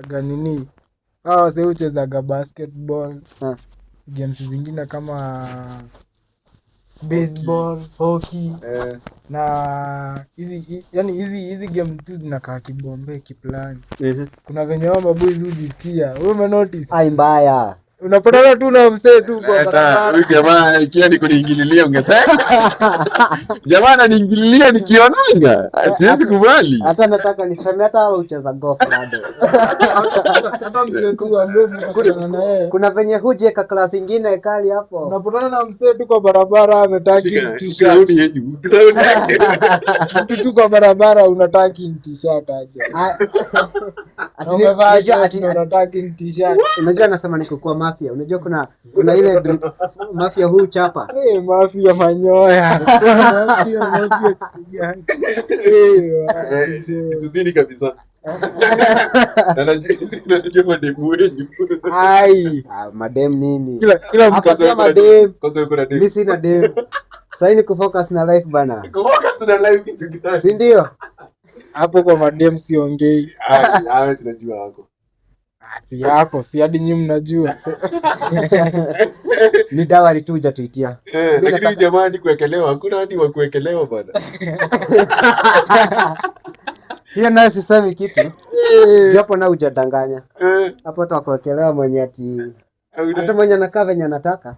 Nini, hawa wasee huchezaga basketball, games zingine kama baseball, hockey na hizi, yani hizi game tu zinakaa kibombe kiplani. Kuna venye hao maboys hujisikia. Wewe umenotice? Ai, mbaya. Unapatana tu na msee tu kwa Hata barabara. huyu jamaa ikiwa ni kuniingililia, ungesema jamaa ananiingililia nikionanga, siwezi kubali. Hata nataka niseme hata wewe ucheza golf bado. Hata msee tu ambaye mnakutana na yeye. Kuna venye hujieka class ingine kali hapo. Unapatana na msee tu kwa barabara ametaki Shika t-shirt. sauti yenyu. Sauti yake. Mtu tu kwa barabara unataki t-shirt aje. Ati Na umevaa unajua shirt na unataki t-shirt. Unajua nasema ni kukua mafia. Unajua kuna ile drip, mafia huu chapa. Eh, mafia manyoya. Mafia kitu gani? Eh, wache. Tuzini kabisa. Na najua mademu wenyu. Ai. Ah, madem nini? Kila mtu Hapa sio madem. Kwanza uko na Mimi demu. sina dem. Sasa ni kufocus na life bana. Kufocus na life kitu gani? Si ndio? Hapo kwa madem siongei. Ah, ah, tunajua wako. Ah, si yako, si hadi nyinyi mnajua. Ni dawa tu hujatuitia. Eh, lakini huyu jamaa hadi kuwekelewa, hakuna hadi wa kuwekelewa bana. Hiyo nayo sisemi kitu. Japo na hujadanganya. Eh, Hapo hata wakuwekelewa mwenye ati hauna- hata mwenye anakaa venye anataka.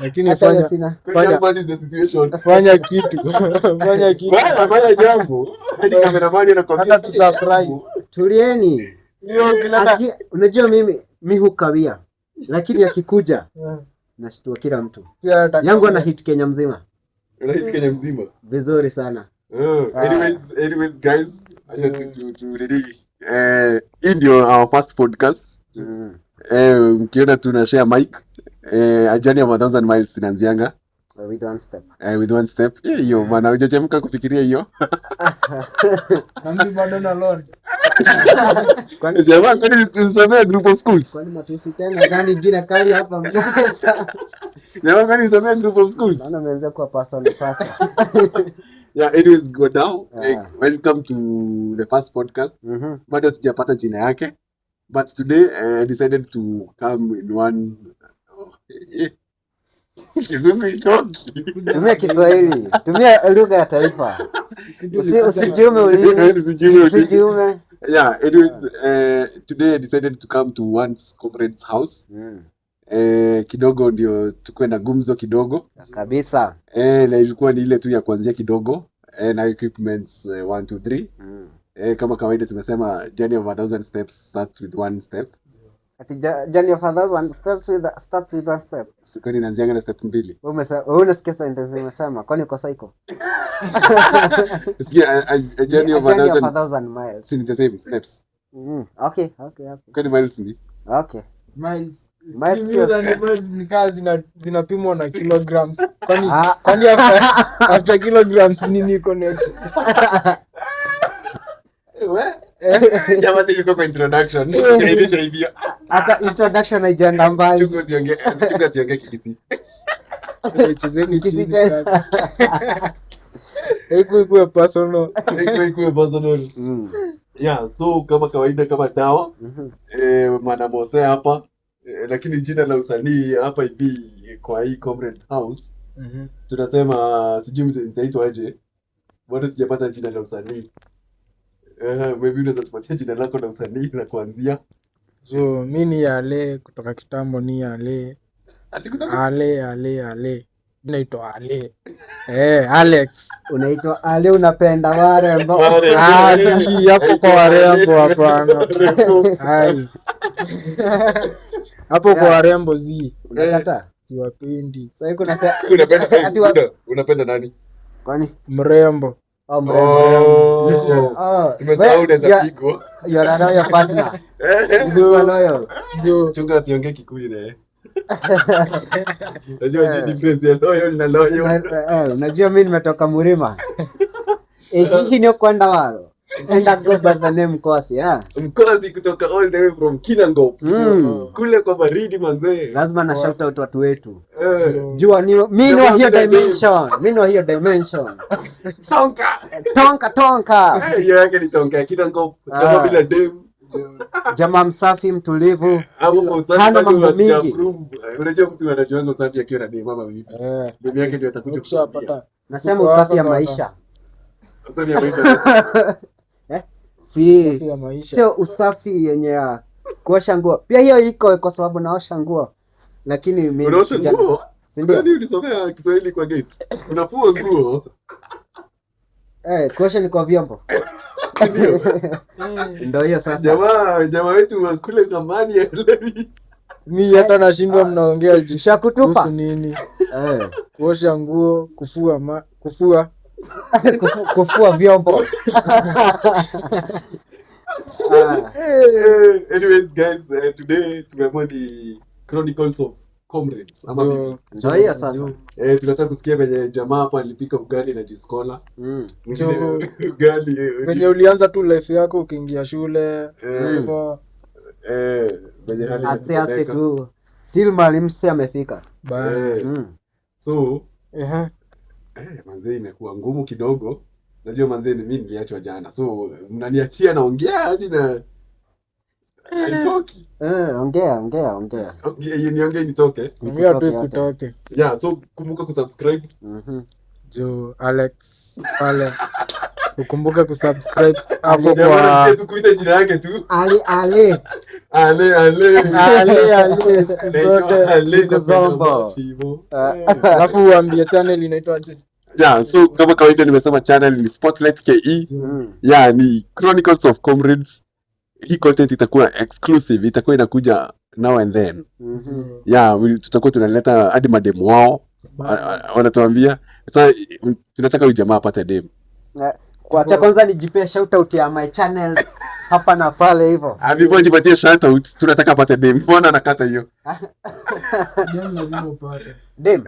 Lakini Hata hiyo fanya sina. Kwani what is the situation? Fanya kitu. Fanya kitu. Bana, fanya jambo. Hadi cameraman anakuambia Hata tu surprise. Tulieni. Hiyo ukileta Unajua mimi mi hukawia. Lakini akikuja nashtua kila mtu. Pia nataka- Yangu ana hit Kenya mzima. Unahit Kenya mzima. Vizuri sana. Oh, anyways guys, acha tu nini. Eh, hii ndio our first podcast. Eh, mkiona tuna share mic. Eh, a journey of 1,000 miles inaanzianga With one step. Eh, with one step. Eh, hiyo bana hujachemka kufikiria hiyo. Na mimi bado na loan. Kwani Jamaa, kwani ulisomea group of schools? kwani matusi tena gani ingine kali hapa? Jamaa, kwani ulisomea group of schools? Naona umeanza kuwa personal sasa. Yeah, anyways, go down. Yeah. Eh, welcome to the first podcast. Bado hatujapata jina yake. But today I decided to come in one, oh, eh. Kizungu itoki. Tumia Kiswahili, tumia lugha ya taifa. Usijiume ulimi. Usijiume ulimi. Usijiume. Yeah, anyways, today I decided to come to one's comrade's house. Kidogo ndio tukuwe na gumzo kidogo. Kabisa. Na ilikuwa ni ile tu ya kuanzia kidogo na equipments 1 2 3. Kama kawaida tumesema journey of 1,000 steps starts with one step. Ati journey of 1,000 steps starts with one step. Kwani inaanzianga na step mbili? Wewe unasikia sentence umesema, kwani uko psycho? Sikia, a journey of A journey of a a thousand thousand miles. si ni the same steps? Okay. Kwani miles ni? Okay. Miles. Miles Si mimi miles ni kaa zinapimwa na kilograms. Kwani Ah. kwani after kilograms nini iko next? Jamaa, tulikuwa kwa introduction. Ilisha hivyo. Hata introduction haijaenda mbali. Chunga usiongee Kikisii. Eh, chezeni Kikisii chini tena. sasa. Ikuwe personal. Ikuwe personal. Yeah, so kama kawaida, kama dawa, Mwanamose hapa, lakini jina la usanii hapa hivi kwa hii Comrade House tunasema sijui mtaitwa aje, bado sijapata jina la usanii. Maybe unaweza tupatia jina lako la usanii la kuanzia. So mi ni Ale kutoka kitambo, ni Ale. Ati kutoka Ale, Ale, Ale. Mi naitwa Ale. Eh, Alex. Unaitwa Ale, unapenda warembo. Warembo. Ah, si hapo kwa warembo, hapana. Warembo. Ai. Hapo kwa warembo zi. Unakata? Siwapendi. Sasa kuna Unapenda ati unapenda nani? Kwani? Mrembo. Oh, mrembo. Oh. Oh, Tumesahau unaweza pigwa. You are a loyal partner. You are loyal. Jo, Chunga asiongee Kikuyu na yeye. Unajua hujui difference ya loyal na loyal. Unajua mimi nimetoka Murima. Eh, hii ni kwenda waro. Enda go by the name Kosi, yeah. Mkosi kutoka all the way from Kinangop. Kule kwa baridi manzee. Lazima na shout out watu wetu. Eh. Jua ni mimi ni wa hiyo Jamaa bila dimension. Mimi ni wa hiyo dimension. Tonka. Tonka tonka. Eh, hiyo yake ni tonka ya Kinangop. Jamaa Ah. bila dem. Jamaa msafi, mtulivu. Hapo kwa usafi Hana bado mambo hatuja mingi. approve. Unajua mtu anajuanga usafi akiwa na demu ama vipi? Eh, Demu yake ndio atakuja kukuambia. ukishapata Nasema Uko usafi hapa ya baba. maisha. Usafi ya maisha. Si usafi ya maisha. sio usafi yenye ya kuosha nguo. Pia hiyo iko kwa sababu naosha nguo. Lakini mimi Unaosha nguo? Si ndio? Kwani ulisomea Kiswahili kwa gate? Unafua nguo? Eh, kuosha ni kwa vyombo. Ndio. Ndio hiyo sasa. Jamaa wetu wa kule kambani haelewi. Mi hata nashindwa mnaongea Nishakutupa. kuhusu nini? Eh, Kuosha nguo, kufua kufua. kufua vyombo. Anyways guys, today tumeamua ni Chronicles of Comrades ama vipi? Ndio hiyo sasa. Tunataka kusikia venye jamaa hapa alipika ugali na jiskola. Mwingine ugali Venye ulianza tu life yako ukiingia shule. Hivyo. Venye hali Aste aste inatupeleka. tu. Till mahali mse amefika. Bye. So, Ehe. Manzee imekuwa ngumu kidogo. Najua manzee ni mimi niliachwa jana. So mnaniachia naongea hadi na haitoki. Ongea, ongea, ongea. Okay, niongee nitoke. Ongea tu Ikutoke yote. ikutoke. Yeah, so kumbuka kusubscribe. Jo Alex pale. Ukumbuke kusubscribe hapo Jamaa kwa nasikia tu kuita jina yake tu. Ali Ali. Ale ale. Ale Ale siku zote. Ale Siku zombo. Alafu uambie channel inaitwa aje? Yeah, so kama kawaida nimesema channel ni Spotlight KE. Yeah, ni Chronicles of Comrades. Hii content itakuwa exclusive, itakuwa inakuja now and then. Yeah, tutakuwa tunaleta hadi mademu wao. Wanatuambia sasa tunataka huyu jamaa apate demu. Kwa cha kwanza nijipee shout out ya my channels hapa na pale hivyo. Ah, before jipatie shout out, tunataka apate demu. Mbona anakata hiyo? Dem lazima upate. Dem.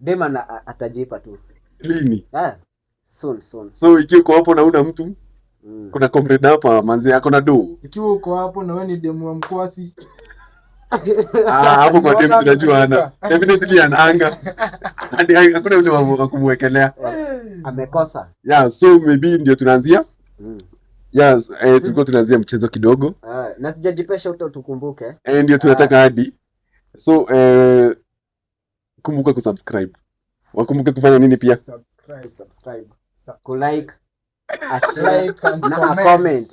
Dem atajipa tu. Lini? Soon soon. So ikiwa uko hapo na una mtu, kuna comrade hapa manzi yako na do. Ikiwa uko hapo na wewe ni demu wa mkwasi. Hapo kwa demu tunajua ana. Definitely anaanga. Hadi hakuna yule wa kumwekelea. Amekosa. Yeah, so maybe ndio tunaanzia. Yes, tulikuwa tunaanzia mchezo kidogo. Na sijajipea shout out ukumbuke. Ndio tunataka hadi. So kumbuka kusubscribe. Wakumbuke kufanya nini pia? Subscribe. Subscribe. Kulike, a share Like and na a comment.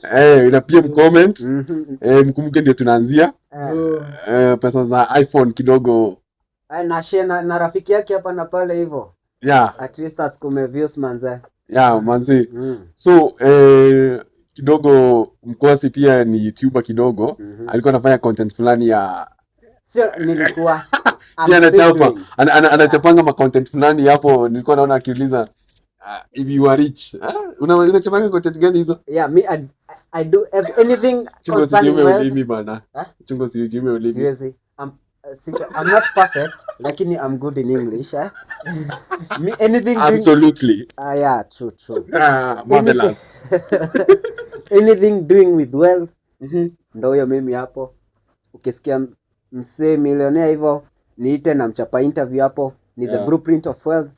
comment. Na pia mcomment. Mkumbuke ndio tunaanzia. So, Pesa za iPhone kidogo. Na share na rafiki yake hapa na pale hivyo. Yeah. At least asikume views manze. Yeah, manze. So kidogo Mkwasi pia ni YouTuber kidogo. Alikuwa anafanya content fulani ya Sio nilikuwa pia anachapa. doing. Anachapanga ma content fulani hapo nilikuwa naona akiuliza if you are rich. Unachapanga content gani hizo? Yeah, me I do anything Chungo concerning usijiume wealth. ulimi bana. Chungo usijiume ulimi. Siwezi. I'm not perfect, lakini I'm good in English. Me anything doing, Absolutely. Yeah, true, true. Marvelous. Anything doing with wealth. Ndio hiyo mimi hapo. Ukisikia msee millionaire hivyo niite na mchapa interview hapo ni The Blueprint of Wealth.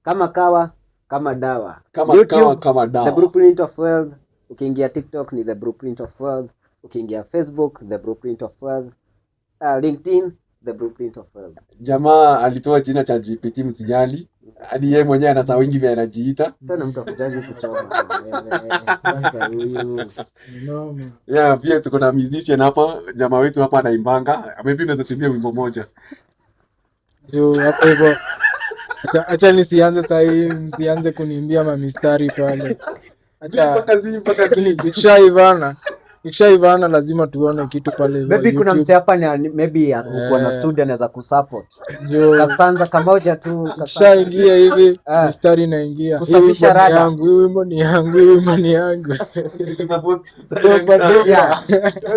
Kama kawa, kama dawa. Kama YouTube, kawa, kama dawa. The Blueprint of Wealth. Ukiingia TikTok ni The Blueprint of Wealth. Ukiingia Facebook The Blueprint of Wealth. LinkedIn The Blueprint of Wealth. Jamaa alitoa jina cha GPT msijali. Hadi yeye mwenyewe ana wingi vya anajiita. Tena mtu akujaji kuchoma. Sasa huyu. Noma. Yeah, pia tuko na musician hapa, jamaa wetu hapa anaimbanga. Maybe unaweza tumia wimbo moja. Juu hapo hivyo. Acha nisianze saa hii, msianze kuniimbia mamistari pale. Acha Mpaka zi, mpaka zi. Ikishaivana lazima tuone kitu pale hivyo Maybe kuna YouTube. msee hapa ni maybe uko na studio anaweza kusupport. Juu Kastanza kamoja tu, kastanza. Ikishaingia hivi, mistari inaingia. Hii Kusafisha wimbo ni rada. yangu, hii wimbo ni yangu, hii wimbo ni yangu. Support. Dopa, dopa. Yeah.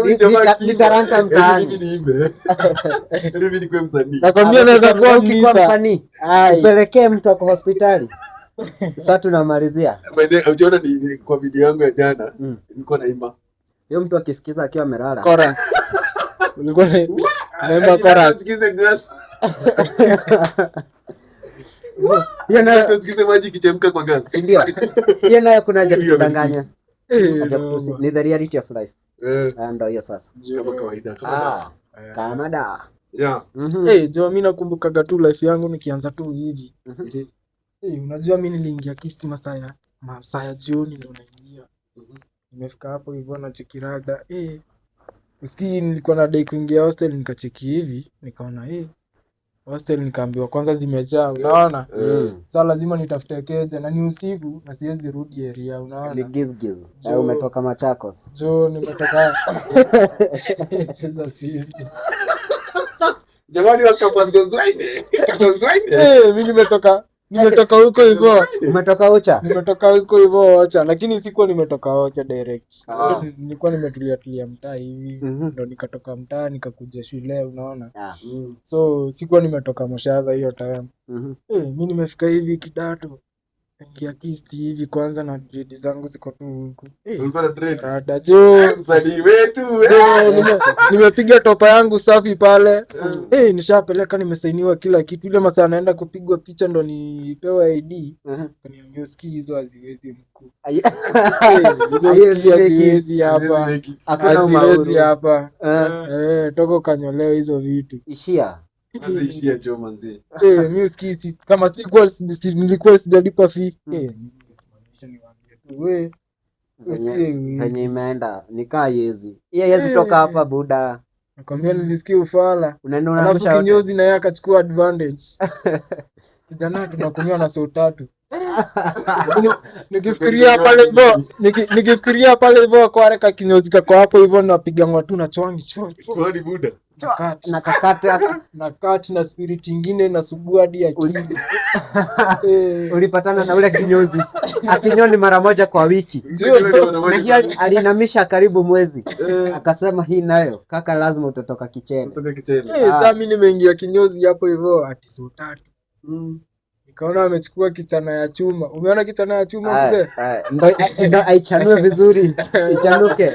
Huyu jamaa akiimba, Ni talanta mtaani. mimi niimbe. Mimi nikuwe msanii. Nakwambia naweza kuwa Ukikuwa mnisa. msanii, Ai. upelekee mtu ako hospitali. Sasa tunamalizia. By the way, ujaona ni kwa video yangu ya jana, nilikuwa naimba. Hiyo mtu akisikiza akiwa amelala. Chorus. Ulikuwa naimba chorus. Sikize gas. Hiyo nayo Sikize maji ikichemka kwa gas. si ndio? Hiyo nayo kuna haja Hiyo kudanganya. Eh, Haja kutusi. noma. Ni the reality of life. Ah, ndo hiyo sasa. Kama kawaida, kama dawa. Ah, kama dawa. Yeah. Eh, jo mi nakumbukaga tu life yangu nikianza tu hivi. Eh, unajua mi niliingia Kist masaa ya jioni ndo naingia. Nimefika hapo hivyo na chekirada. Eh, usikii nilikuwa nadai kuingia hostel, nikacheki hivi, nikaona eh hostel, nikaambiwa kwanza zimejaa, unaona? Sasa lazima nitafute keja na ni usiku na siwezi rudi area, Ni unaona? gizgiz. Jo. Eh, umetoka Machakos. Jo, nimetoka cheza chini. Jamani wa Kapanzonzwaine. Kapanzonzwaine. Eh, mi nimetoka huko hivyo. Umetoka Ocha? Nimetoka huko hivyo Ocha, lakini sikuwa nimetoka Ocha direct. Ah. Nilikuwa nimetulia tulia mtaa hivi, ndo nikatoka mtaa nikakuja shule, unaona? So sikuwa nimetoka Moshadha hiyo time. Eh, mi nimefika hivi kidato, ingia Kist hivi kwanza na dread zangu ziko tu huku. Eh, Ulikuwa na dread. rada jo. Msanii wetu. Jo, nimepiga topa yangu safi pale. Eh, nishapeleka, nimesainiwa kila kitu. Ile masaa naenda kupigwa picha ndo nipewe ID. Kaniambia usikii hizo haziwezi mkuu. Eh, hizo Haiwezi usikii make it. haziwezi hapa. Make it. Hakuna Haziwezi umauru. hapa. Eh, Eh, toka ukanyolewe hizo vitu. ishia. Manzi ishia jo manzi. Eh, mi usikii kama sikuwa nilikuwa sijalipa fee. Eh, mimi ningesimamisha niwaambie tu we usikie Venye imeenda nikaa yezi. Hiyo yezi toka hapa buda. Nakwambia nilisikia ufala. Unaenda Alafu unaangusha yote. kinyozi na yeye akachukua advantage. Kijana tunakunywa na soo tatu. Nikifikiria pale hivyo, nikifikiria pale hivyo kwa ka kinyozi kako hapo hivyo napigangwa tu na chwangi chwa chwa. Kwani buda. Na cut. Na kakata Na cut na spirit ingine na sugua hadi akili. Eh, ulipatana na ule kinyozi. Akinyoni mara moja kwa wiki. Na hiyo alinamisha karibu mwezi. Akasema hii nayo kaka lazima utatoka kichele. Kutoka kichele. Eh, sasa mimi nimeingia kinyozi hapo hivyo ati soo tatu. Nikaona amechukua kichana ya chuma. Umeona kichana ya chuma mzee? Ndo aichanue vizuri, ichanuke.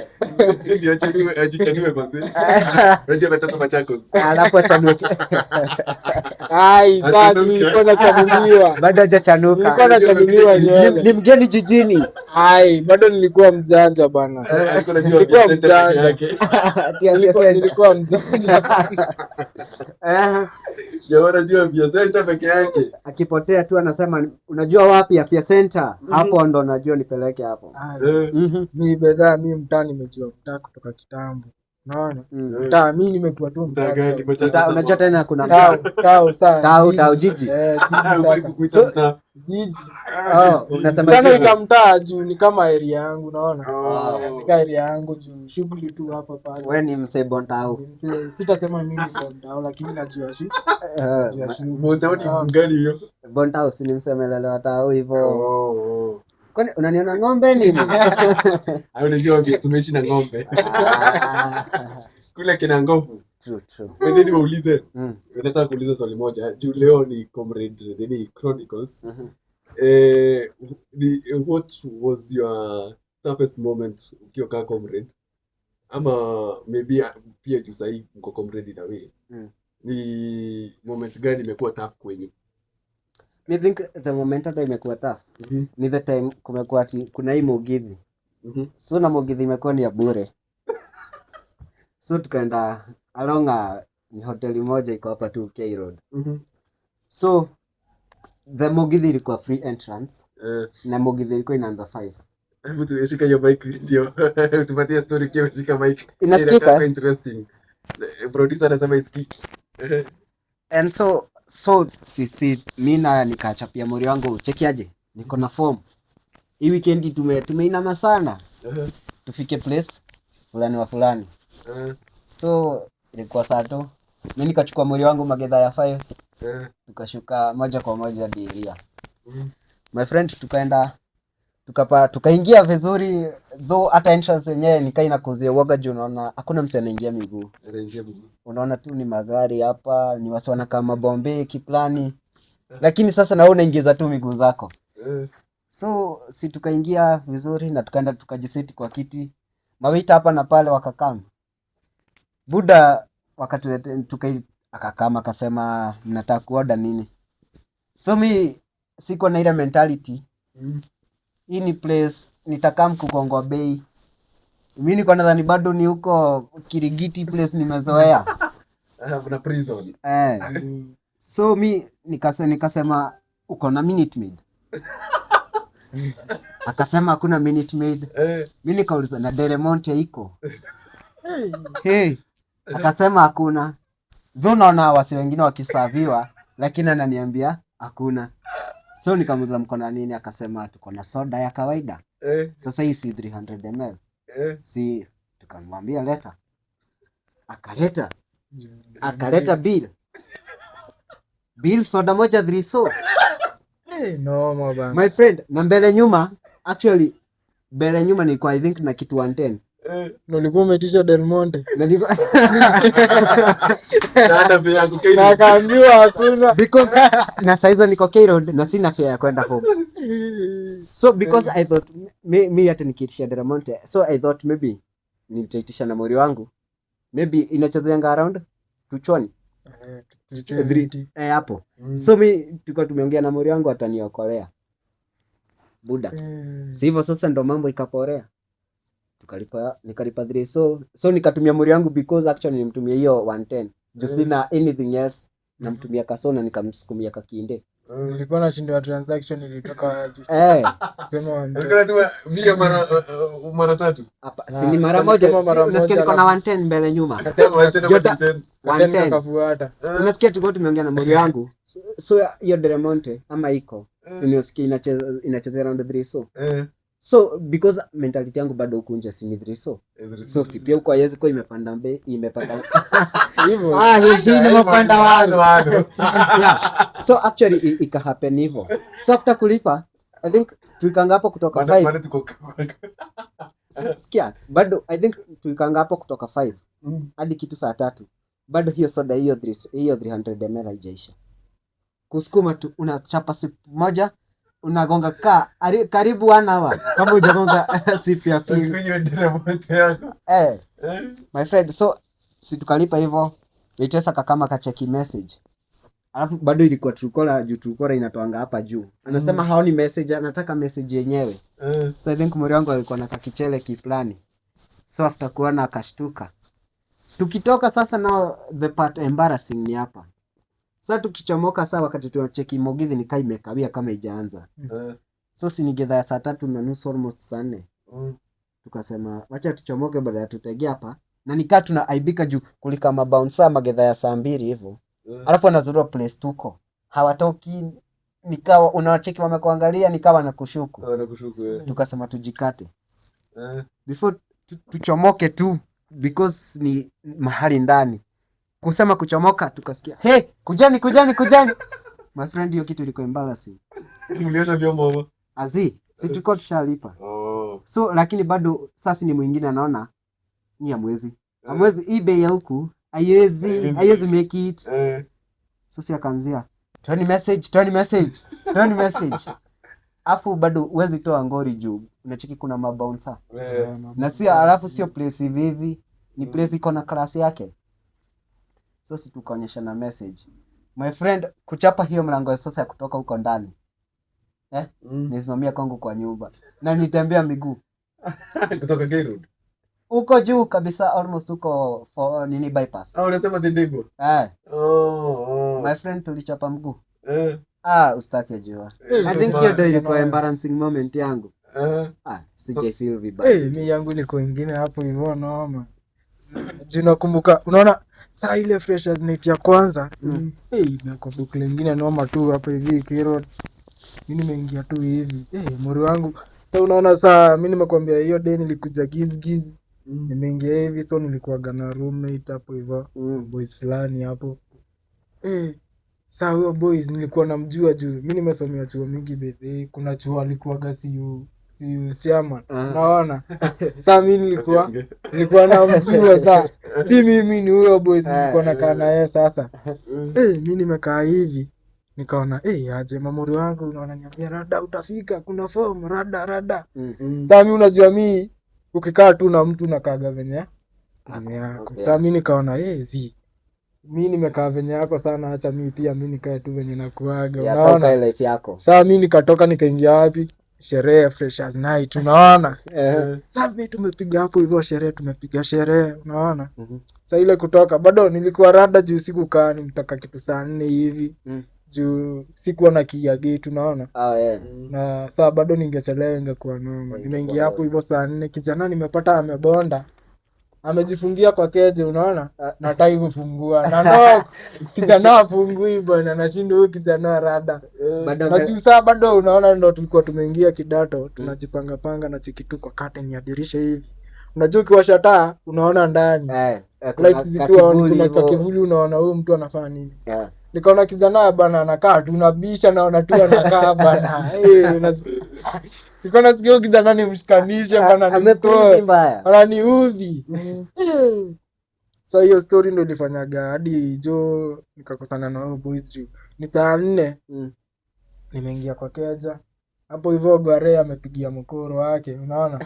Ndio achaniwe, ajichaniwe kwanza. Unajua ametoka Machakos. Alafu achanuke. Ai, sasa Achanuke. nilikuwa nachanuliwa. Bado hajachanuka. Nilikuwa nachanuliwa nywele. Ni mgeni jijini. Ai, bado nilikuwa mjanja bana. Alikuwa anajua Nilikuwa Vincent peke mjanja. yake. Ati Nilikuwa mjanja. Jamaa anajua Vincent peke yake. Akipotea tu anasema unajua wapi Afya Center? Hapo ndo najua nipeleke hapo. Ai, Eh, mi bedhaa mi mtaa nimejua mtaa kutoka kitambo. Unaona? Mtaa mi nimekuwa tu Mtaa mtaa. gani? Machakos Unajua tena kuna Tao, tao saa. Tao, jiji. tao, jiji. Eh, jiji Ah, hufai sasa. kukuita mtaa. Jiji. Oh, unasema Sana jiji. ita mtaa juu ni kama area yangu unaona? Oh. Ni kama area yangu juu shughuli tu hapa pale. Wewe ni msee Bontau. Sitasema mimi ni mtao lakini najua najua shughuli. Mtaa ni gani hiyo? Bontau si ni msee amelelewa tao hivyo. Oh, oh. Kwani unaniona ng'ombe nini? Ah, unajua tumeishi na ng'ombe. Ah, Kule kina ngovu. true, true. Wewe niwaulize. Nataka kuuliza swali moja. Juu leo ni Comrade nini Chronicles. Eh, what was your toughest moment ukiwa kaa comrade? Ama maybe pia juu sahii mko comrade in a way. Ni moment gani imekuwa tough kwenyu? Mi think the moment hata imekuwa tough ni the time kumekuwa ati kuna hii mugithi. So na mugithi imekuwa ni ya bure. So tukaenda along a, ni hoteli moja iko hapa tu K Road. So the mugithi ilikuwa free entrance na mugithi ilikuwa inaanza 5. Hebu tushika hiyo mic ndio tupatie story ukiwa umeshika mic. Inasikika? Inakuwa interesting. Producer anasema isikiki. And so sisi mi na nikachapia mori wangu chekiaje, niko na form hii weekend tumeinama sana tufike place fulani wa fulani. So ilikuwa saa tu, mi nikachukua mori wangu magedha ya 5 tukashuka moja kwa moja diria. My friend, tukaenda tukaingia vizuri, though hata entrance yenyewe nikaa inakuzia uoga juu unaona hakuna mse anaingia miguu. Anaingia miguu. Unaona tu ni magari hapa, ni wasi wanakaa mabombe kiplani, lakini sasa na wewe unaingiza tu miguu zako. So si tukaingia vizuri na tukaenda tukajiseti kwa kiti, mawaita hapa na pale wakakam buda wakatulete, akakama akasema mnataka kuoda nini? So mi siko na ile mentality. Hii ni place nitakam kugongwa bei. Mi niko nadhani bado ni huko Kirigiti place nimezoea. Kuna prison. Eh. So mi nikasema uko na Minute Maid. Akasema hakuna Minute Maid. Mi nikauliza na Del Monte iko? Hey. Akasema hakuna. Though naona wasi wengine wakisaviwa, lakini ananiambia hakuna. So nikamuuliza mko na nini? Akasema tuko na soda ya kawaida. Sasa hii si 300 ml. Si tukamwambia leta. Akaleta. Akaleta bill. Bill soda moja 3 so. Hey, noma bana. My friend, na mbele nyuma, actually mbele nyuma nilikuwa I think na kitu 110. Na ulikuwa umeitisha Del Monte. Na nilikuwa Na akaambiwa hakuna. Because na saizo niko K Road na sina fare ya kwenda home. So because I thought mi hata nikiitisha Del Monte, so I thought maybe nitaitisha na mori wangu. Maybe inachezeanga around tuchoni. Hapo. So mi tulikuwa tumeongea na mori wangu ataniokolea. Buda. Si hivyo sasa ndo mambo ikaporea. Tukalipa, nikalipa 3 so nikatumia mori wangu because actually nilimtumia hiyo 110. Juu sina anything else. Namtumia kasona nikamsukumia kakinde. Nilikuwa nashindwa transaction ilitoka wapi. Sema wa mtu. Alikuwa anatuma mia mara tatu. Hapa, si ni mara moja, kama mara si unasikia moja niko na alafu. 110 mbele nyuma. One ten ama Jota. 210. 110. Kafuata. Unasikia tulikuwa tumeongea na mori wangu. So hiyo Del Monte ama iko. Si unasikia inacheza around 3 so. So because mentality yangu bado huku nje si ni 3 so. So si pia huko haiwezi kuwa imepanda bei, imepanda. Hivyo. Ah, hii ni mapanda wangu. Wanu. Yeah. So actually ika happen hivyo. So after kulipa, I think tulikanga hapo kutoka 5. Bado tuko Sikia, bado I think tulikanga hapo kutoka 5 hadi kitu saa 3. Bado hiyo soda hiyo hiyo 300 ml haijaisha. Kusukuma tu unachapa sip moja, unagonga karibu 1 hour kama hujagonga sip ya pili. Kunywa Del Monte yako. My friend, so si tukalipa hivyo. Itesa kakama kacheki message. Alafu bado ilikuwa Truecaller juu Truecaller inatoanga hapa juu. Anasema haoni message, anataka message yenyewe. So I think mori wangu alikuwa na kakichele kiplani. So after kuona akashtuka. Tukitoka sasa now the part embarrassing ni hapa. Sasa tukichomoka saa wakati tunacheki Mugithi ni kai imekawia kama haijaanza. So si ni gedha ya saa 3:30 almost saa 4. Tukasema wacha tuchomoke baada ya tutegea hapa. Na nikaa tunaaibika juu kulika mabouncer magedha ya saa 2 hivyo. Alafu wanazurua place tuko. Hawatoki, nikawa unawacheki wamekuangalia nikawa nakushuku. Wanakushuku. Tukasema tujikate. Before tuchomoke tu because ni mahali ndani. Kusema kuchomoka tukasikia, "Hey, kujani kujani kujani." My friend, hiyo kitu ilikuwa embarrassing. Mliosha vyombo hapo? Azi, si tulikuwa tushalipa. So lakini bado sasa ni mwingine anaona ni hamwezi. Hamwezi hii bei ya huku haiwezi make it. So si akaanzia, toeni message, toeni message, toeni message. Afu bado huwezi toa ngori juu unacheki kuna mabouncer. Na sio alafu sio place hivi hivi, ni place iko na class yake. So si tukaonyesha na message. My friend, kuchapa hiyo mlango sasa ya kutoka huko ndani. Nisimamia kwangu kwa nyumba. Na nitembea miguu. Kutoka K Road. Huko juu kabisa almost huko for nini bypass. Ah, unasema Thindigwa? My friend, tulichapa mguu. Usitake jua. I think hiyo ndio ilikuwa embarrassing moment yangu. Sijai feel vibaya. Mi yangu ni kwingine hapo hivyo noma. Juu nakumbuka, unaona saa ile freshers night ya kwanza. Nakumbuka lingine noma tu hapo hivi K Road. Mimi nimeingia tu hivi. Mori wangu. Sasa unaona saa mimi nimekuambia hiyo day nilikuja giz giz. Nimeingia hivi so nilikuwaga na roommate hapo hivyo. Boys fulani hapo. Saa huyo boys nilikuwa namjua juu mimi nimesomea chuo mingi bethe. Kuna chuo alikuwaga CU chairman. Unaona? Saa mimi nilikuwa namjua saa. Si mimi ni huyo boys nilikuwa nakaa na yeye sasa. Mimi nimekaa hivi. Nikaona, aje mamuri wangu unaona niambia rada utafika kuna form rada rada. Saa mimi unajua mimi ukikaa tu na mtu unakaaga venye venye yako. Saa mimi nikaona, zi. Mimi nimekaa venye yako sana, acha mimi pia mimi nikae tu venye nakuaga, Yeah, unaona? Sasa ukae life yako. Saa mimi nikatoka nikaingia wapi? Sherehe, freshers night, unaona. Sasa mimi tumepiga hapo hivyo sherehe, tumepiga sherehe, unaona. Sa ile kutoka bado nilikuwa rada juu sikukaa, nilitoka kitu saa 4 hivi juu sikuwa na key ya gate, unaona. Na saa bado ningechelewa ingekuwa noma. Nimeingia hapo hivyo saa 4, kijana nimepata amebonda, amejifungia kwa keje, unaona, nataki kufungua na no kijana afungui bwana, nashinda huyu kijana rada. Bado Na juu saa bado unaona ndo tulikuwa tumeingia kidato, tunajipanga panga na cheki tu kwa curtain ya dirisha hivi, unajua ukiwasha taa unaona ndani, Eh, kuna lights zikiwa on, kakivuli kuna hivyo. Kakivuli, unaona huyu mtu anafanya nini. Nikaona kijana bana anakaa tu, nabisha, naona tu anakaa bana. Eh, nikaona sikia huyu kijana nimshikanishe bana, Amekuudhi nimtoe, mbaya. Ananiudhi. Eh. Sa hiyo story ndo ilifanyaga hadi jo nikakosana na hao boys juu ni saa 4 nimeingia kwa keja hapo hivyo, Gware amepigia mkoro wake, unaona,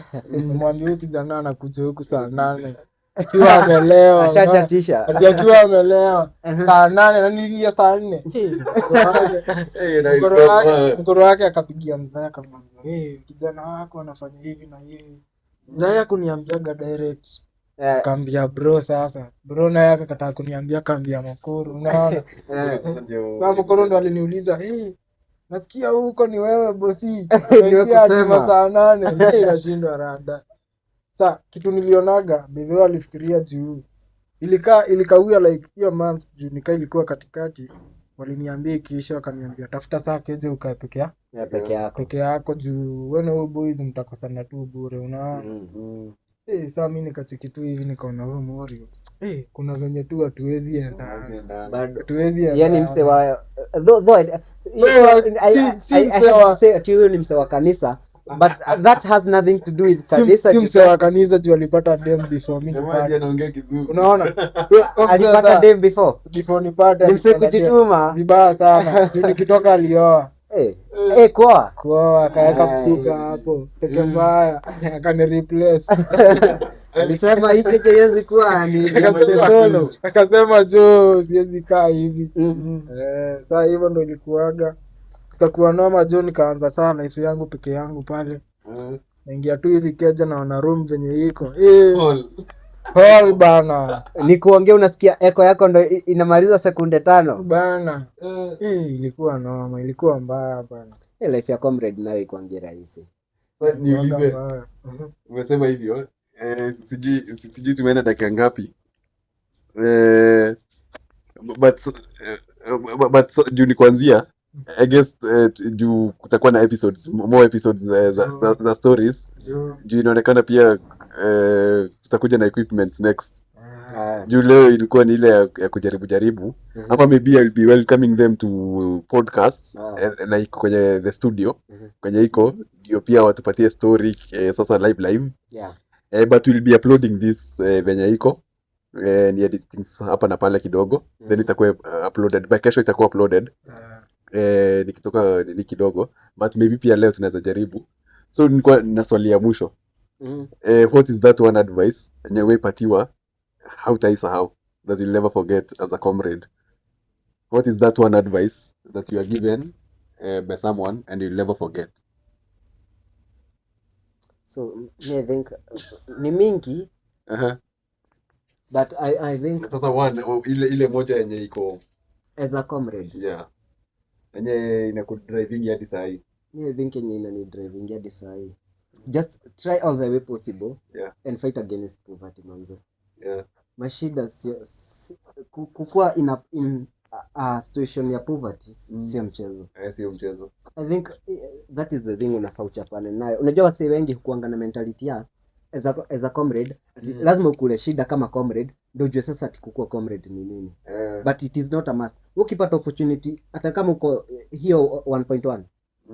mwambie huyu kijana anakuja huku saa 8 akiwa amelewa, unaona? Ashachachisha. Ati akiwa amelewa saa 8 na niliingia saa 4. Eh, na Mkoro ilikuwa wake, mkoro wake akapigia mzee akamwambia, "Hey, kijana wako anafanya hivi na hivi." Mzee akuniambiaga direct, kaambia bro. Sasa bro naye akakataa kuniambia, kaambia mokoro, unaona. Sasa ndio. Sasa mokoro ndo aliniuliza, "Hey, nasikia huko ni wewe bosi." Ni wewe Umeingia ati kusema. masaa 8. Hey, nashindwa rada. Sa kitu nilionaga bidho alifikiria juu ilikaa ilikawia like hiyo month juu nikaa ilikuwa katikati, waliniambia ikiisha, wakaniambia tafuta saa keje ukae peke Ya peke yako. Peke yako juu wewe na huyu boys mtakosana tu bure, unaona. Eh, saa mi nikacheki tu hivi nikaona huyu Morio, eh, kuna venye tu hatuwezi enda, Bado. Hatuwezi Yeye ni enda. mse wa though No, si I mse have to say ati huyu ni mse wa kanisa, but that has nothing to do with kanisa. Si Juu mse wa sasa kanisa juu alipata dem before mi Jamaa nipate. Anaongea Kizungu. Unaona. Alipata Sasa, dem before. Before nipate Ni mse alipata dem. kujituma. Vibaya sana juu nikitoka alioa. Eh, eh, kwa. Kuoa akaweka Ai. msuka hapo teke mbaya akani replace. Alisema hii kitu haiwezi kuwa ni mse solo. Akasema jo siwezi kaa hivi. Eh, saa hivyo ndo ilikuwaga, ikakuwa noma jo, nikaanza saa life yangu peke yangu pale. Naingia tu hivi keja naona room venye iko, eh, Paul. Hall bana. Ni kuongea unasikia echo yako ndo inamaliza sekunde 5. Bana. Eh, ilikuwa noma, ilikuwa mbaya bana. Eh, life ya comrade nayo ikuangi rahisi. Sasa niulize, Mbaya. Umesema hivyo eh, sijui tumeenda dakika ngapi, eh, but juu ni kuanzia, I guess, juu kutakuwa na episodes, more episodes, za stories, juu inaonekana pia tutakuja na equipment next, juu leo ilikuwa ni ile ya kujaribu jaribu. Ama maybe I'll be welcoming them to podcasts, like kwenye the studio, kwenye iko ndio pia watupatie story, sasa live live. But we'll be uploading this, venye iko, ni editings hapa na pale kidogo, then itakuwa uploaded by kesho, itakuwa uploaded. Nikitoka ni kidogo, but maybe pia leo tunaweza jaribu. So nilikuwa na swali ya mwisho. What is that one advice yenye wewe hautaisahau, that you'll never forget as a comrade? What is that one advice that you are given by someone and you'll never forget? So me I think ni mingi, but I think Sasa one, oh, ile moja yenye iko as a comrade, yeah, yenye inakudriving hadi saa hii. Me I think yenye inani driving hadi saa hii, just try all the way possible and fight against poverty, manze. Mashida sio kukua in a situation ya poverty sio mchezo. Eh, sio mchezo. I think that is the thing unafaa uchapane nayo. Unajua wasee wengi hukuanga na mentality ya as a comrade ati lazima ukule shida kama comrade ndio ujue sasa ati kukua comrade ni nini. But it is not a must. Ukipata opportunity, hata kama uko hiyo 1.1,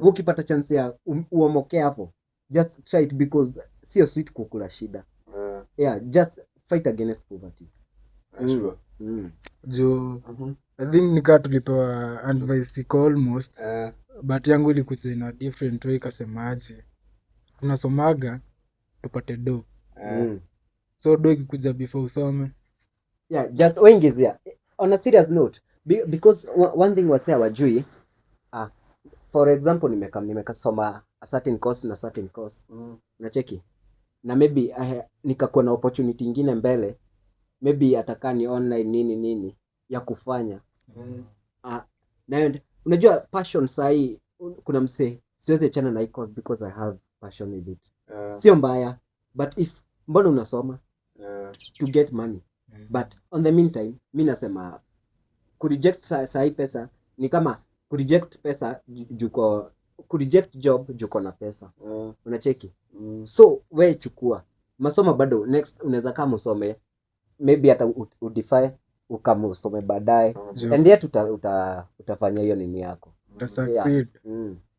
ukipata chance ya uomoke hapo, just try it, because sio sweet kukula shida. Yeah, just fight against poverty. Sure. Juu I think nikaa tulipewa advice iko almost, but yangu ilikuja in a different way, ikasemaje, tunasomaga tupate do. So do ikikuja before usome. Yeah, just waingizia. On a serious note, because one thing wasee hawajui, for example, nimekasoma A certain course na certain course, unacheki, na maybe nikakuwa na opportunity ingine mbele, maybe atakaa ni online nini nini ya kufanya. Na unajua passion sahii, kuna msee, siwezi achana na hii course because I have passion with it. Sio mbaya, but if mbona unasoma? To get money. But on the meantime, mi nasema kureject sahii pesa ni kama kureject pesa juko kureject job juko na pesa. Unacheki? So we chukua masomo bado, next unaweza kama usome, maybe hata udefer ukama usome baadaye. And yet utafanya hiyo nini yako. Uta succeed.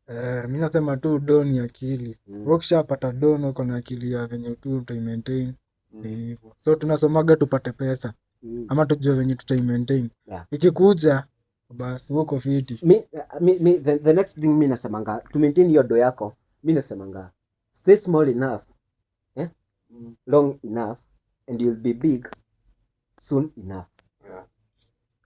Eh, mi nasema tu do ni akili. Ukishapata do na uko na akili ya venye tu utaimaintain, ni hivyo. So tunasomaga tupate pesa ama tujue venye tutaimaintain. Ikikuja basi uko fiti. Mi, the next thing mi nasemanga, to maintain hiyo do yako, mi nasemanga stay small enough, eh? Long enough and you'll be big soon enough.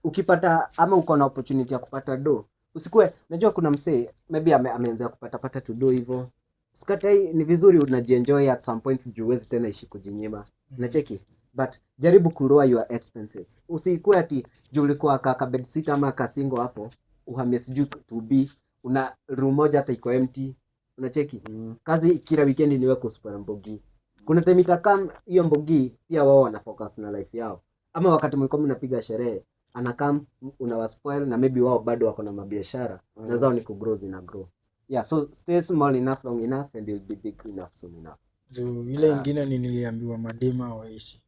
Ukipata ama uko na opportunity ya kupata do, usikue, unajua kuna msee maybe ameanza kupata pata to do hivyo. Sikatai, ni vizuri unajienjoy at some points juu huwezi tena ishi kujinyima, unacheki, but jaribu kulower your expenses. Usikue ati juu ulikuwa ka bed sit ama kasingo hapo, uhamie sijui to be una room moja hata iko empty, unacheki? Kazi kila weekend niwe kuspara mbogi. Kuna time itakam hiyo mbogi pia wao wana focus na life yao, ama wakati mlikuwa mnapiga sherehe anakam unawaspoil, na maybe wao bado wako na mabiashara na zao ni kugrow, zina grow. Yeah, so stay small enough long enough and you'll be big enough soon enough. Juu ile ingine ni niliambiwa madema waishi,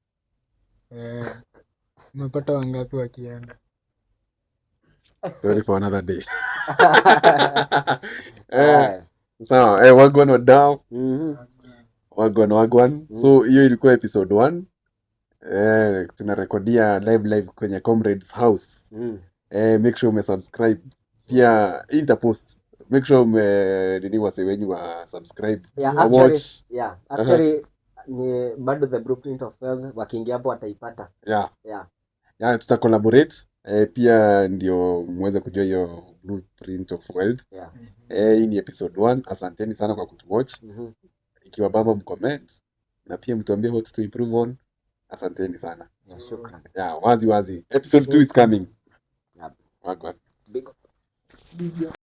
eh, umepata wangapi wakienda? Sorry for another day. Eh, Haya. sawa, eh, wagwan wadau. Wagwan wagwan. So hiyo ilikuwa episode 1. Eh, tunarekodia live live kwenye Comrades House. Eh, make sure umesubscribe. Pia interpost. Make sure ume nini wase wenyu wa subscribe. Yeah, Wa actually, watch. yeah, actually ni bado The Blueprint of Wealth, wakiingia hapo wataipata. Yeah, tuta collaborate. Eh, pia ndio muweze kujua hiyo Blueprint of Wealth. Eh, hii ni episode 1. Asanteni sana kwa kutuwatch. Ikiwa bamba mcomment na pia mtuambie what to improve on. Asanteni sana. Yeah, shukran. Yeah, wazi wazi. Episode 2 is coming. Yep. Wagwan. Big up. Big up.